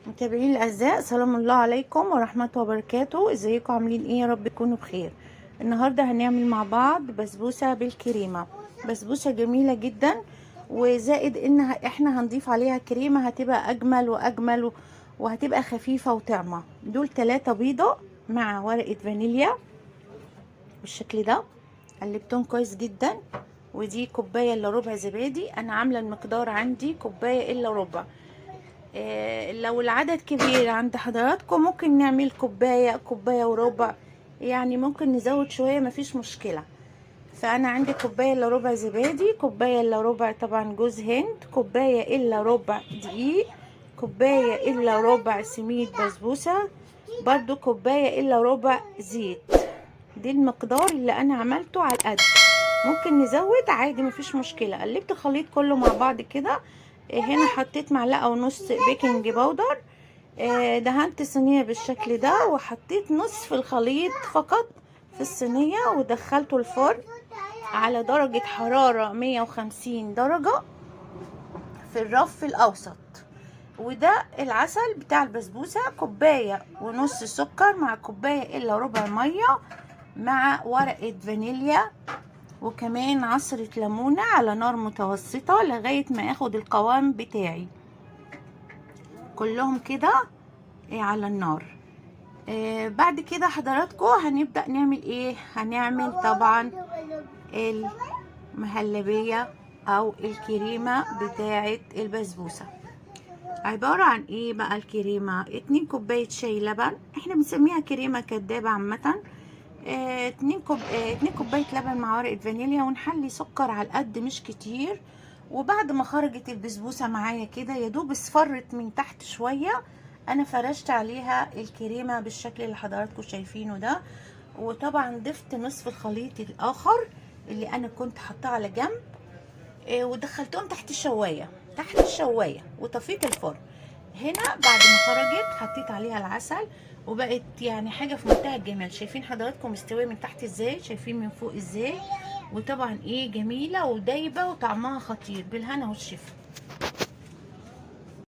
متابعين الاعزاء، سلام الله عليكم ورحمته وبركاته. ازيكم؟ عاملين ايه؟ يا رب تكونوا بخير. النهارده هنعمل مع بعض بسبوسه بالكريمه، بسبوسه جميلة جدا، وزائد انها احنا هنضيف عليها كريمة هتبقى اجمل واجمل وهتبقى خفيفة وطعمه. دول 3 بيضة مع ورقة فانيليا بالشكل ده، قلبتهم كويس جدا. ودي كوباية الا ربع زبادي، انا عامله المقدار عندي كوباية الا ربع. لو العدد كبير عند حضراتكم ممكن نعمل كوباية، كوباية وربع، يعني ممكن نزود شوية مفيش مشكلة. فأنا عندي كوباية إلا ربع زبادي، كوباية إلا ربع طبعا جوز هند، كوباية إلا ربع دقيق، كوباية إلا ربع سميد بسبوسة، برضو كوباية إلا ربع زيت. دي المقدار اللي أنا عملته على القد، ممكن نزود عادي مفيش مشكلة. قلبت الخليط كله مع بعض كده. هنا حطيت معلقة ونص baking powder، دهنت الصينية بالشكل ده، وحطيت نصف الخليط فقط في الصينية ودخلته الفرن على درجة حرارة 150 درجة في الرف الأوسط. وده العسل بتاع البسبوسة، كوباية ونص سكر مع كوباية إلا ربع مية مع ورقة فانيليا، وكمان عصرة ليمونة على نار متوسطة لغاية ما اخد القوام بتاعي. كلهم كده على النار. بعد كده حضراتكم هنبدأ نعمل ايه؟ هنعمل طبعا المهلبية او الكريمة بتاعة البسبوسة. عبارة عن ايه بقى الكريمة؟ 2 كوباية شاي لبن، احنا بنسميها كريمة كدابة عامة. 2 كوباية لبن مع ورقة فانيليا، ونحلي سكر على القد مش كتير. وبعد ما خرجت البسبوسة معايا كده يا دوب اصفرت من تحت شوية، انا فرشت عليها الكريمة بالشكل اللي حضراتكم شايفينه ده. وطبعا ضفت نصف الخليط الاخر اللي انا كنت حطاه على جنب، ودخلتهم تحت الشواية، تحت الشواية، وطفيت الفرن. هنا بعد ما خرجت حطيت عليها العسل، وبقت يعني حاجة في منتهى الجمال. شايفين حضراتكم مستوية من تحت ازاي، شايفين من فوق ازاي، وطبعا ايه جميلة ودايبة وطعمها خطير. بالهنا والشفا.